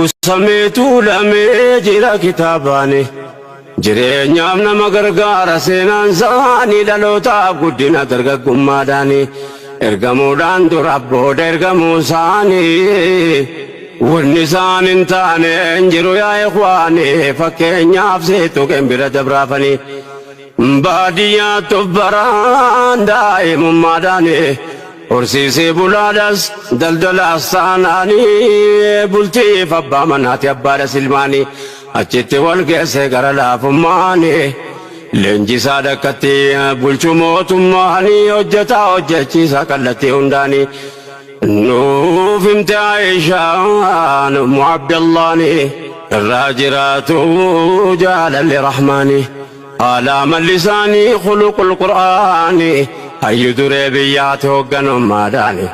Samii tuulamee jira kitaabaani. Jireenyaaf nama gargaara seenaan isaanii, dhalootaaf guddina dargaggummaadhaani. Ergamuudhaan dura booda ergamuu isaanii. Wanni isaan hin taane hin jiru yaa ikhwaani, fakkeenyaaf seetu bira dabraafanii. Baadiyyaatti baraan daa'imummaadhaani. Horsiisee bulaadhas daldalaas taanaanii, bultiif abbaa manaati abbaadha silmaanii, achitti wal geesse gara laafummaanii. Leenjisaa dhakkatti bulchu mootummaanii, hojjetaa hojjechiisa kallattii hundaanii. Nuuf himte Aishaan Ummu Abdallaani, irraa jiraatu jaalalli Rahmaani. Haala amalli isaanii khuluqul Qur'aani, hayyu duree biyyaati hoogganummaadhaani.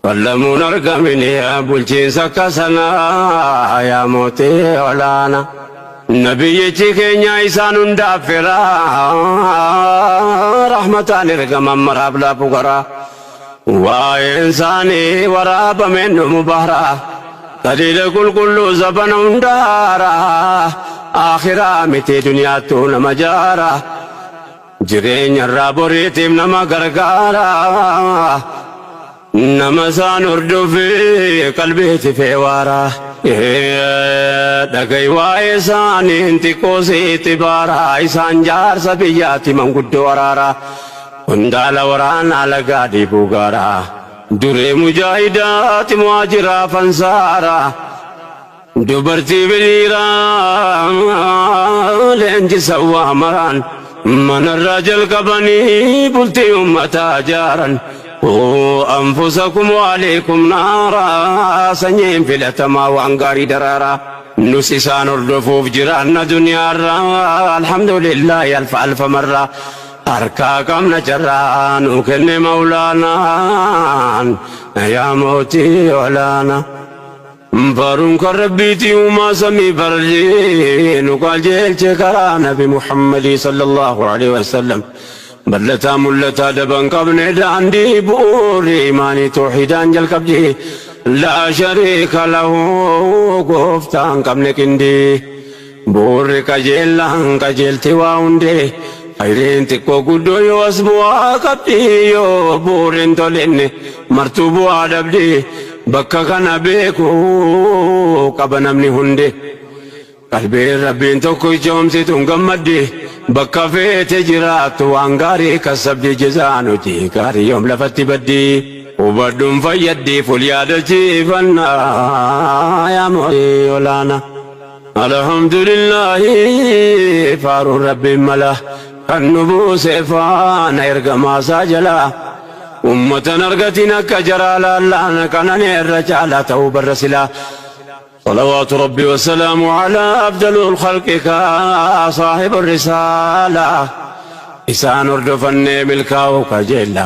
Fallamuun argamini bulchiinsa akka sanaa yaa mootii olaana. Nabiyyichi keenya isaan hundaaf firaa, rahmataan ergaman maraaf laafu garaa. Waa'een isaanii waraabameen dhumu bahraa. Saliila qulqulluu zabana hundaara. Akhiraa miti duniyaattuu nama jaara. Jireenya irraa boriitiif nama gargaara. Nama isaan hordofee qalbiitti feewaara. Dhagai waa'ee isaanii xiqqoo sitti baara. Isaan jaarsa biyyaatti manguddoo araara. Hundaala waraanaa lagaa dhiibuu gaara. Duree mujaahidaati muhaajiraa fansaara. Dubartii biriiraa leenjisa waa maraan, manarraa jalqabanii bultii uummataa jaaran. أنفسكم وأهليكم نارا, sanyiin filatamaa waan gaarii daraaraa. Nus isaan hordofuuf jiraanna duniyaarraa, alhamdulillahi alfa alfa marraa. Harkaa qabna carraa nu kenne Mawlaanaan yaa mootii olaanaa. Baruun kan Rabbiitii uumaa samii bardii, nu qajeelche karaa Nabi Muhammadii sallallahu alaihi wasallam. Bal'ataa mul'ataa daban qabne daandii, bu'uurri imaanii toohidaan jalqabdi. لا شريك له, gooftaan qabne qindii. Bu'uurri qajeellaan qajeelti waa hundee. Khayriin xiqqoo guddoo yoo as bu'aa qabdi, yoo bu'uurri hin tolinne martuu bu'aa dhabdi. Bakka kana beekuu qaba namni hundi. Qalbiin Rabbiin tokko ijoomsituun gammaddi. Bakka feete jiraattu waan gaarii kasabdi, jizaan hojii gaarii yoom lafatti baddi. Hubadhuun fayyaddiif ol yaadachiifannaa yaa mootii olaanaa. Alhamdulillahi, faaruun Rabbiin mala, kan nu buuse faana ergamaasaa jalaa. Ummatan argatiin akka jaraa laallaan, kanan irra caalaa ta'uu barra silaa. صلوات ربي وسلامه على أفضل الخلق صاحب الرسالة. Isaan hordofannee milkaa'uu kajeella.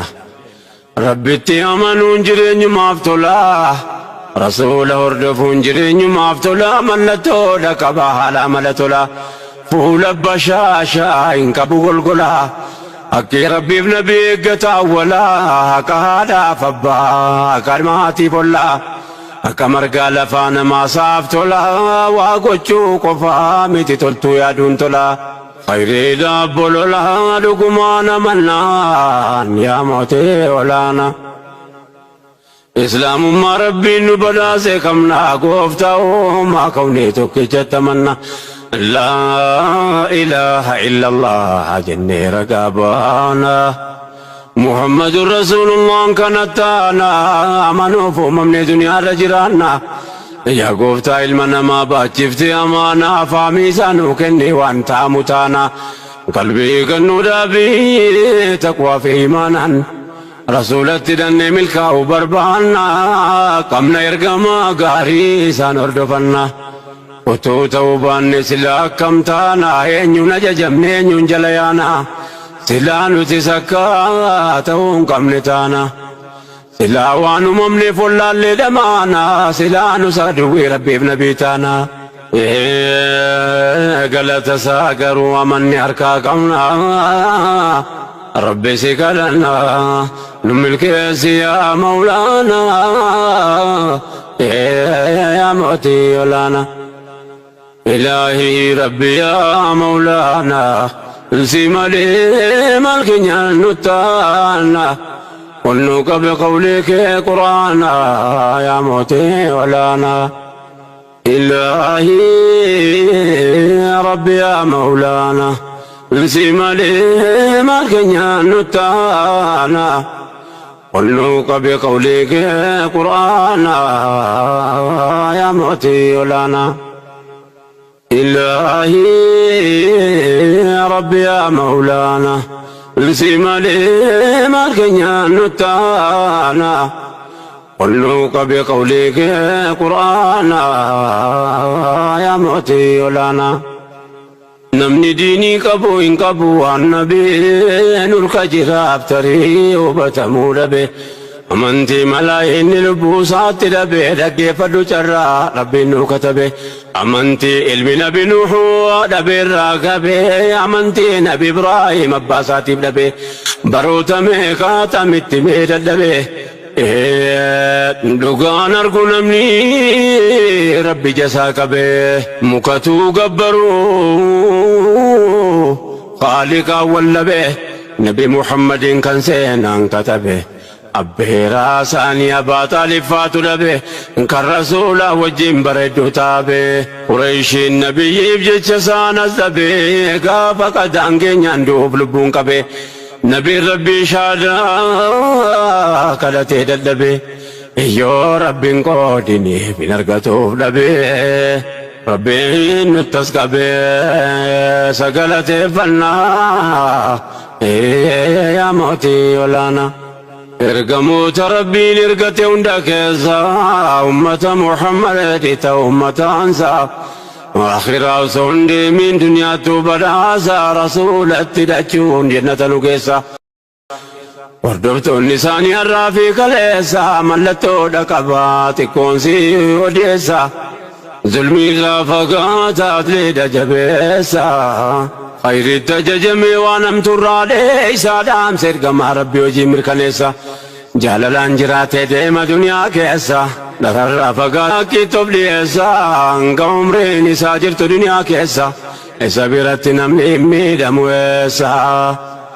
Rabbitti amanuun jireenyumaaf tola. Rasuula hordofuun jireenyumaaf tola. Mallattoodha qaba haala amala tola. Fuula bashaashaa hin qabu golgola. Akki Rabbiif nabi eeggata awwalaa. Akka haadhaaf abbaa, akka maatiif ollaa. Akka margaa lafaa namaa saaf tola. Waa gochuu qofaa miti, toltuu yaaduun tola. Khayriidha bololaa dhugumaan amannaan yaa mootii olaanaa. Islaamummaa Rabbiin nu badhaase qabna, gooftaa uumaa kawnee tokkichatti amanna. لا إله إلا الله jennee ragaa baana. محمد رسول الله kana taana, amanuuf uumamne duniyaarra jiraanna. Yaa gooftaa ilma namaa baachifte amaanaa, faamii isaa nuu kenne waan ta'amu taana. Qalbii kennuu dhaabii taqwaa fi imaanaan. Rasuulatti dannee milkaa'uu barbaanna, qabna ergamaa gaarii isaan hordofanna. Utuu ta'uu baanne silaa akkam taana? Eenyuun ajajamne, eenyuun jala yaana? Silaa nuti sakka ta'uu hin qabne taana. Silaa waan uumamneef wallaallee dhamaana, silaa nu duwwii Rabbiif nabii taana. Galata isaa garuu amanni harkaa qabna. Rabbi si kadhanna, nu milkeessi yaa Mawlaanaa. Yaa mootii olaanaa. Ilaahii Rabbi yaa Mawlaanaa, si malee maal keenyaan nuttaana. Ol nu qabe qawlii kee Quraanaa, yaa mootii olaanaa. Ilaahii Rabbi yaa Mawlaanaa, si malee maal keenyaan nuttaana. Ol nu qabe qawlii kee Quraanaa, yaa mootii olaanaa. Ilaahii Rabbi yaa Mawlaanaa, si malee maal keenyaan nuttaana. Ol nu qabe qawlii kee Quraanaa, yaa mootii olaanaa. Namni diinii qabu hin qabu waan nabee nurka jiraaf tarii hubatamuu dhabe. Amantii malaa inni lubbuu isaatti dhabe, dhaggeeffadhu carraa Rabbiin nu katabe. Amantii ilmi Nabi Nuuhuu dhabeerraa gabe, amantii Nabi Ibraahim abbaa isaatiif dhabe. Baroota meeqaatamitti mee dadhabe. Dhugaan argu namni Rabbi jasaa qabe, mukatuu gabbaruu Khaaliqaa wallabe, Nabi Muhammadin kan seenaan katabe. Abbeeraa isaanii Abaa Xaalib faatu dhabe, kan Rasuula wajjin bareeddu taabe. Qureeshiin nabiyyiif jecha isaan as dhabe, gaafa qadaan keenyaan du'uuf lubbuun qabe. Nabiin Rabbii shaadaa kadhatee dadhabe. Yoo Rabbiin qoodiniif hin argatuuf dhabe. Rabbiin nuttas qabe sagalateeffannaa, yaa mootii olaanaa. Ergamoota Rabbiin ergate hunda keessa ummata Muhammad ta'u ummata ansaa. Akhiraa osoo hin deemin duniyaattuu badhaasa Rasuulatti hidhachuun jannata nu geessa. Hordoftoonni isaanii har'aa fi kaleessa mallattoodha qabaa xiqqoon si odeessa. Zulmii irraa fagaataa atleedha jabeessa. Khayritti ajajamee waan hamtuurraa dheeysaa, dhaamsa ergamaa Rabbii hojii mirkaneessa. Jaalalaan jiraatee deema duniyaa keessa. Dhararraa fagaatee of dhiyeessa. Hanga umriin isaa jirtu duniyaa keessa. Isa biratti namni hin miidhamu eessa.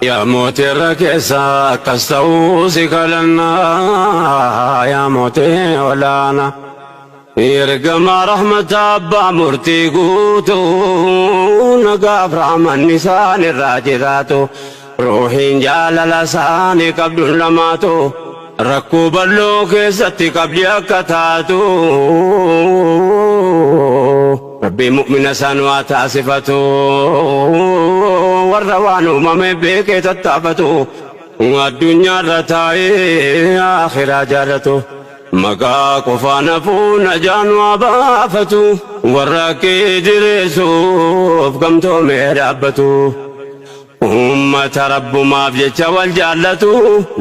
Yaa mootii irra keessa akkas ta'uu si kadhannaa, yaa mootii olaanaa. Ergamaa rahmata abbaa murtii guutuu, nagaaf rahmanni isaan irraa jiraatu. Ruuhiin jaalala isaanii qabdu lamaatu rakkoo bal'oo keessatti qabdi akka taatu. Rabbiin mu'mina isaan waa taasifatu, warra waan uumame beekee tattaafatu, addunyaarra taa'ee akhiraa jaallatu. Maqaa qofaan hafuu najaan waa baafatu, warra kee jireessuuf gamtoomee dhaabbatu. Ummata Rabbumaaf jecha wal jaallatu,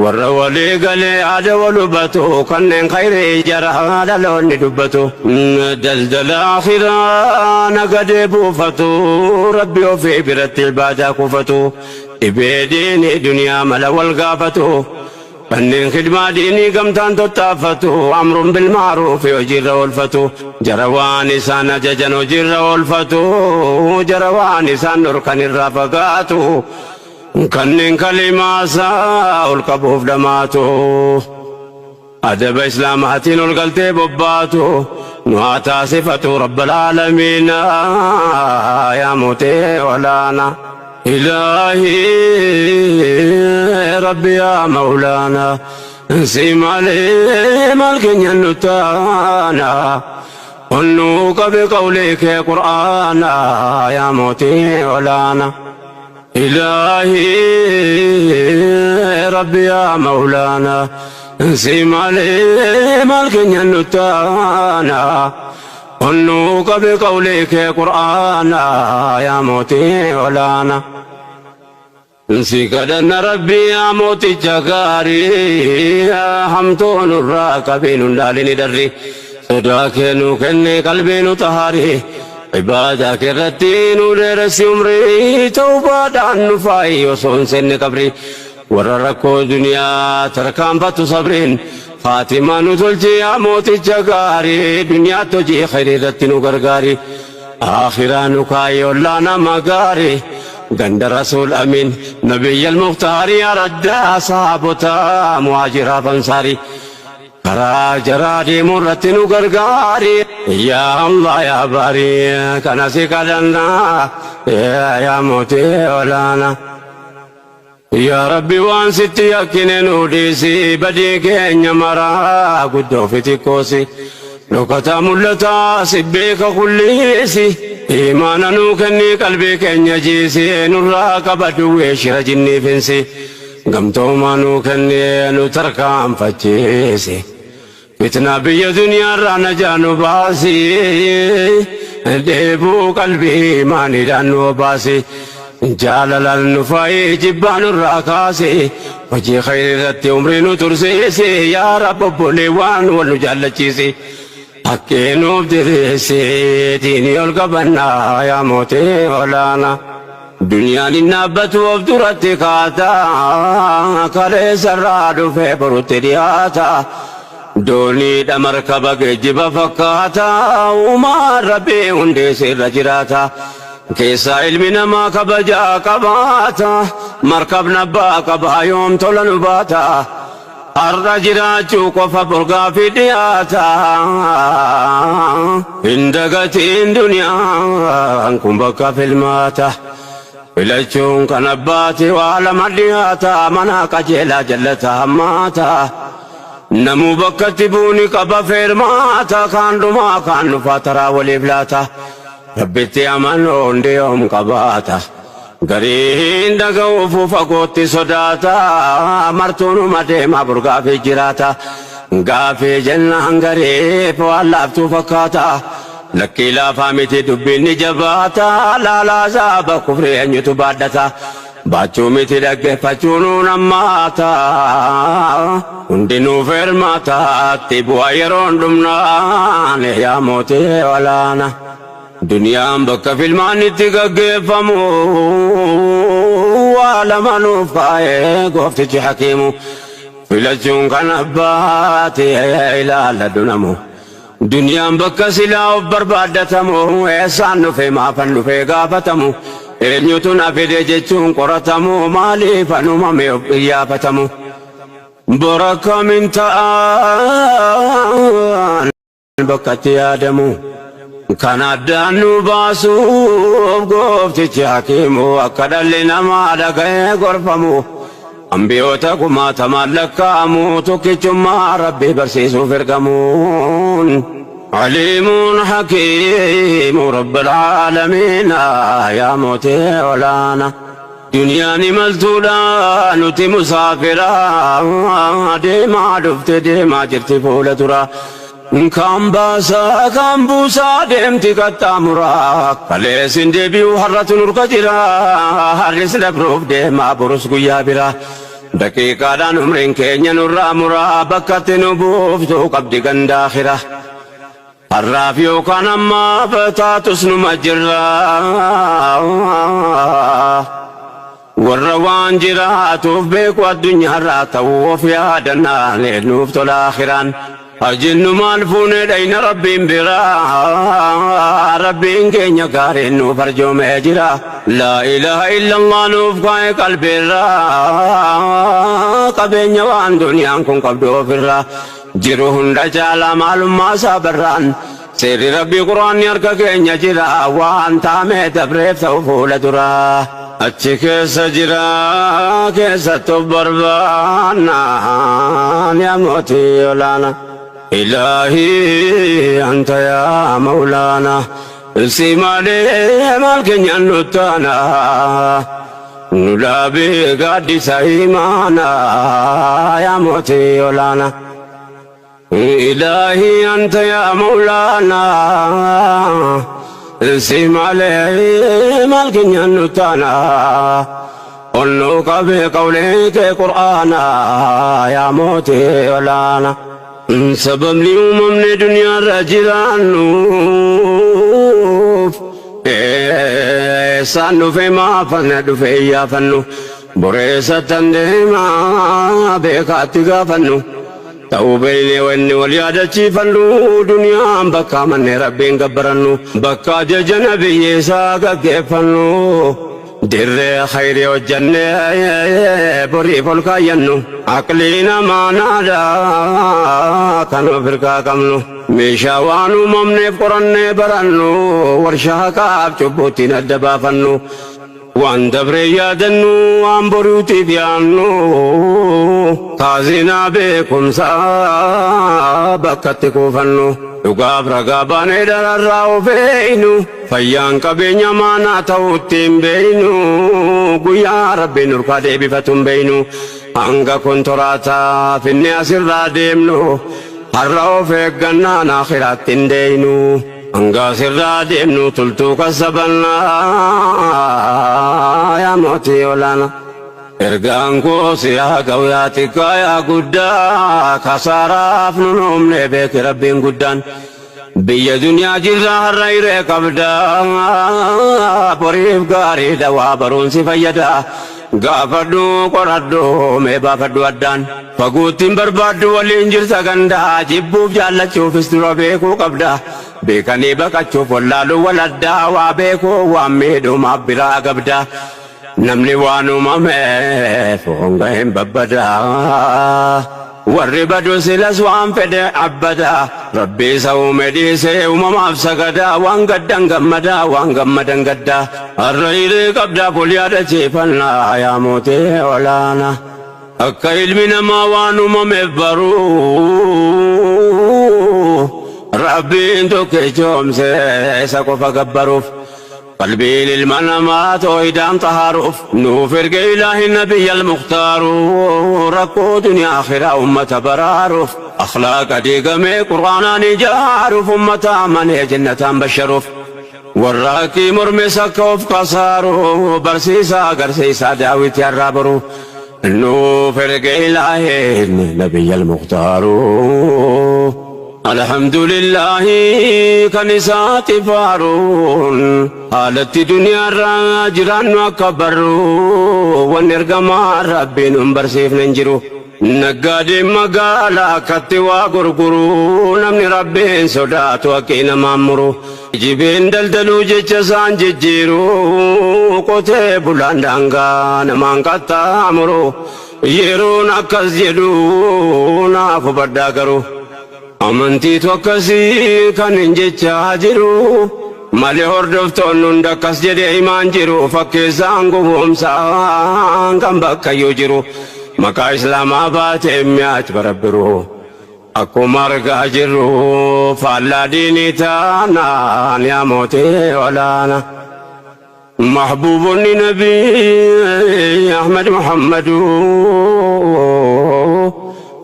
warra walii galee yaada wal hubatu, kanneen khayrii jara dhaloonni dubbatu. Daldala akhiraa nagadee buufatu, Rabbi ofii biratti ibaadaa kuufatu. Dhibee diinii duniyaa mala wal gaafatu. Kanneen khidmaa diinii gamtaan tottaafatu, amruun bilmaaruufi hojiirra oolfatu. Jara waan isaan ajajan hojiirra oolfatu, jara waan isaan dhorkan irraa fagaatu. Kanneen kalimaasaa ol qabuuf dhamaatu. Adaba Islaamaatiin ol galtee bobbaatu. Nu haa taasifatu Rabbal Aalamiina, yaa mootii olaanaa. Ilaahii Rabbi yaa Mawlaanaa, si malee maal keenya nuttaana. Ol nuu qabe qawlii kee Qur'aanaa, yaa mootii olaanaa. Ilaahii Rabbi yaa Mawlaanaa, si malee maal keenya nuttaana. Ol nuu qabe qawlii kee Qur'aanaa, yaa mootii olaanaa. Si kadhanna Rabbii yaa mooticha gaarii, hamtuu nurraa qabii nun dhaalini darri. Sodaa kee nuu kenne qalbii nu xahaarii, ibaadaa kee irratti nu dheeressi umrii, tawbaadhaan nu faayi osoo hin seenne qabrii. Warra rakkoo duniyaa tarkaanfatu sabriin. Khaatimaa nu tolchi yaa mooticha gaarii, duniyaatti hojii khayrii irratti nu gargaari. Akhiraa nu kaayi ollaa nama gaarii, ganda Rasuul Amiin Nabiyyal Muktaarii, araddaa sahaabotaa muhaajiraaf ansaarii. Karaa jaraa deemuu irratti nu gargaari. Yaa Allah yaa baarii kana si kadhannaa yaa mootii olaanaa. Yaa Rabbi waan sitti yakkine nu dhiisi, badii keenya maraa guddoo fi xiqqoosi. Dhokataa mul'ataa si beeka kulliisi. Imaana nuu kennii qalbii keenya jiisi, nurraa qaba duwwee shira jinnii finsi. Gamtoomaa nuu kennee nu tarkaanfachiisi. Fitnaa biyya duniyaarraa najaa nu baasi. Dheebuu qalbii imaaniidhaan nu obaasi. Jaalalaan nu faayi jibbaa nurraa kaasi. Hojii khayrii irratti umrii nu tursiisi. Yaa Rabbi obboleewwan wal nu jaallachiisi. Haqqii nuuf diriirsi diinii ol qabannaa yaa mootii olaanaa. Duniyaan hin dhaabbatu of duratti kaata, kaleessarraa dhufee borutti dhiyaata. Dooniidha markaba geejjiba fakkaata, uumaan Rabbii hundeesse irra jiraata. Keessaa ilmi namaa kabajaa qabaata, markabni abbaa qabaa yoom tola nu baata. Har'a jiraachuu qofa borgaafi dhiyaata. Hin dagatiin duniyaan kun bakka filmaata. Filachuun kan abbaati waa lama dhiyaata, mana qajeelaa jallata hammaata. Namuu bakkatti buuni qaba feermaata, kaan dhumaa kaan dhufaa taraa waliif laata. Rabbitti amanuu hundi yoom qabaata. Gariin dhaga'uufu fagootti sodaata, martuunuma deemaa burgaafii jiraata. Gaafii jennaan gariif waan laaftuu fakkaata. Lakkii laafaa miti dubbiin ni jabaata, laalaa zaaba kufrii eenyutu baadhata. Baachuu miti dhaggeeffachuu nuun hammaata. Hundinuu feermaata, itti bu'a yeroon dhumnaan yaa mootii olaana. Duniyaan bakka filmaan itti gaggeeffamu, waa lama nuuf kaa'ee gooftichi hakiimu. Filachuun kan abbaati ilaalladhu namu. Duniyaan bakka silaa of barbaaddatamu, eessaan dhufe maafan dhufee gaafatamu. Eenyutu na fide jechuun qoratamu, maaliif an uumame of iyyaafatamu. Bora kamin ta'an bakkatti yaadamu. Kan addaan nu baasuuf gooftichi hakiimu, akka dhalli namaa dhaga'ee gorfamu. Ambiyoota kumaatamaan lakkaa'amu, tokkichummaa Rabbii barsiisuuf ergamuun. Aliimuun hakiimu Rabbil aalamiina yaa mootii olaana. Duniyaan imaltuudha nuti musaafira, deemaa dhufte deemaa jirti fuula dura. Kaan baasaa kaan buusaa deemti qaxxaamuraa. Kaleessin deebi'u har'atu nurka jira. Har'is dabruuf deemaa borus guyyaa bira. Daqiiqaadhaan umriin keenya nurraa muraa, bakkatti nu buuftu qabdi gandaakhira. Har'aaf yookaan ammaaf taatus numa jirra. Warra waan jiraatuuf beeku addunyaarraa ta'uu of yaadannaan nuuf tola akhiraan. Hajinnu maal fuunee dhayna Rabbiin biraa, Rabbiin keenya gaariin nuuf arjoomee jira. Laa ilaaha illallah nuuf kaa'e qalbiirraa, qabeenya waan duniyaan kun qabdu ofirraa. Jiru hunda caalaa maalummaa isaa barraan, seerri Rabbii Quraanni harka keenya jira, waan taamee dabreef ta'u fuula duraa. Achi keessa jira keessattu barbaannaan yaa mootii olaana. Ilaahii anta yaa mawlaana. Si malee maal keenyaan nuttaana. Nu dhaabee gaaddisa imaana yaa mootii olaana. Ilaahii anta yaa mawlaana. Si malee maal keenyaan nuttaana. Onnuu qabee qawlee kee Qur'aana yaa mootii olaana. Sababni uumamne duniyaarra jiraannuuf, eessaan dhufe maafan dhufe iyyaafannu, boreessattan deemaa beekaatti gaafannu. Ta'uu beeynee wanni wal yaadachiifannu duniyaan bakka mannee rabbiin gabbarannu bakka ajaja nabiyyi isaa gaggeeffannu dirree khayrii hojjannee boriif ol kaayyannu aqlii namaa naadaa kan of hirkaa qabnu meeshaa waan uumamneef qorannee barannu warshaa haqaaf cubbuuttiin adda baafannu waan dabree yaadannu waan boriitiif yaannu kaazinaa beekumsaa bakkatti kuufannu dhugaaf ragaa baanee dararraa of eeynu fayyaan qabeenya maanaa ta'utti hin beeynu guyyaa rabbiin nurkaa deebifatu hin beeynu hanga kontoraataa finne asirraa deemnu har'a of eeggannaan akhiraatti hin deeynu hanga asirraa deemnu tultuu kasabannaa yaa mootii olaanaa. Ergaan koo si haa ga'u yaa xiqqaa yaa guddaa kasaaraaf nun uumne beeki rabbiin guddaan. Biyya duniyaa jirra har'a hiree qabda boriif gaariidha waa baruun si fayyada. Gaafadhu qoradhu mee baafadhu addaan. Faguuttiin barbaaddu waliin jirta gandaa jibbuuf jaallachuufis dura beekuu qabda. Beekanii baqachuuf wallaaluu waladdaa waa beekuu waan miidhumaaf biraa qabda. Namni waan uumameef honga hin babbadaa. Warri badu silas waan fedhe abbadaa. Rabbi isa uume dhiisee uumamaaf sagadaa. Waan gaddan gammadaa waan gammadan gaddaa. Har'a hiree qabdaa ful yaadachiifannaa yaa mootii olaanaa. Akka ilmi namaa waan uumameef baruu. Rabbiin tokkichoomse isa qofa gabbaruuf. Qalbiin ilma namaa toohidaan xahaaruuf nuuf erge ilaahi nabiyya almukhtaaru rakkoo duniyaa akhiraa ummata baraaruuf akhlaaqa diigamee qur'aanaan ijaaruuf ummata amanee jannataan basharuuf warra haqqii mormes akka of kasaaru barsiisaa agarsiisaa daawiti har'aa boru nuuf erge ilaahi nabiyya almukhtaaru. Alhamdulillahi kan isaati faaruun haalatti duniyaarraa jiraannu akka barru wanni ergamaa rabbiin nun barsiifne hin jiru. Naggaadeen magaalaa akkatti waa gurguru namni rabbiin sodaatu haqqii namaan muru. Jibeen daldaluu jecha isaan jijjiiru qotee bulaan daangaa namaan qaxxaamuru yeroon akkas jedhu naaf hubadhaa garuu. Amantiitu akkasii kan hin jechaa jiru malee hordoftoonni hunda akkas jedhee himaan jiru fakkeessaan gowwoomsaan kan bakkayyuu jiru maqaa islaamaa baatee mi'aach barabbiru akkuma argaa jirru faallaa diinii taanaan yaa mootii olaana. Mahbuubonni Nabii Ahmad Muhammadu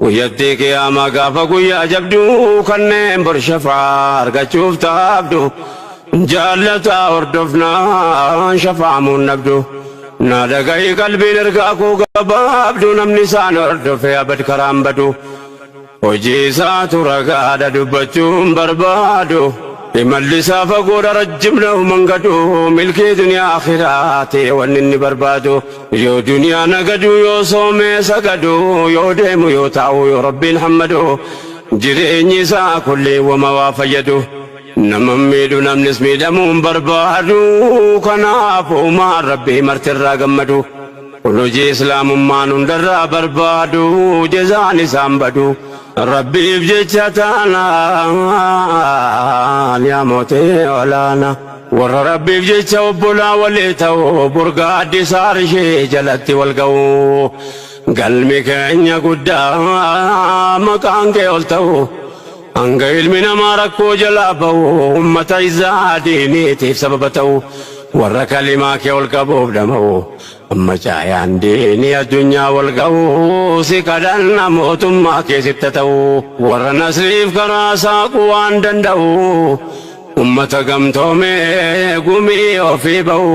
guyyattii qiyaamaa gaafa guyyaa jabduu kanneen bor shafaa argachuuf taabdu jaallataa hordofnaan shafaamuun nabdu na dhaga'i qalbiin ergaa koo gabaabdu namni isaan hordofe abad karaan badu hojii isaatu ragaadha dubbachuun barbaadu imalli isaa fagoodha rajjimna mangadu milkii duniyaa akhiraati wanni inni barbaadu yoo duniyaa nagadu yoo soomee sagadu yoo deemu yoo taa'u yoo rabbiin hammadu jireenyi isaa kulli wama waa fayyadu nama miidhu namnis miidhamuun barbaadu kanaaf uumaan rabbii martirraa gammadu kun hojii islaamummaan hundarraa barbaadu jezaan isaan badu rabbiif jecha taanaan yaa mootii olaana warra rabbiif jecha obbolaa walii ta'u burgaa addisaa ishee jalatti wal ga'u galmi keenya guddaa maqaan kee ol ta'u hanga ilmi namaa rakkoo jalaa ba'u ummata isaa diiniitiif sababa ta'u warra kalimaa kee ol qabuuf dhama'u amma caayaan diinii addunyaa wal ga'u si kadhanna mootummaa keessitta ta'u warra nasriif karaa saaquu waan danda'u ummata gamtoomee gumii ofii ba'u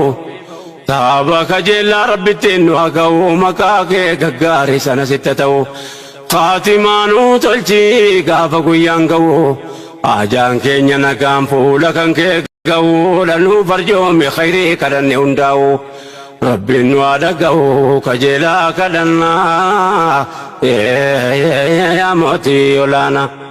taaba kajeellaa rabbittiin nu haa ga'u maqaa kee gaggaarii sana sitta ta'u Faatimaanuu tolchii gaafa guyyaan ga'u ajaan keenya nagaan fuula kan kee ga'u lanuu farjoomi khayrii kadhanne hundaa'u Rabbiin nu haa dhaga'u kajeelaa kadhannaa, yaa mootii olaanaa.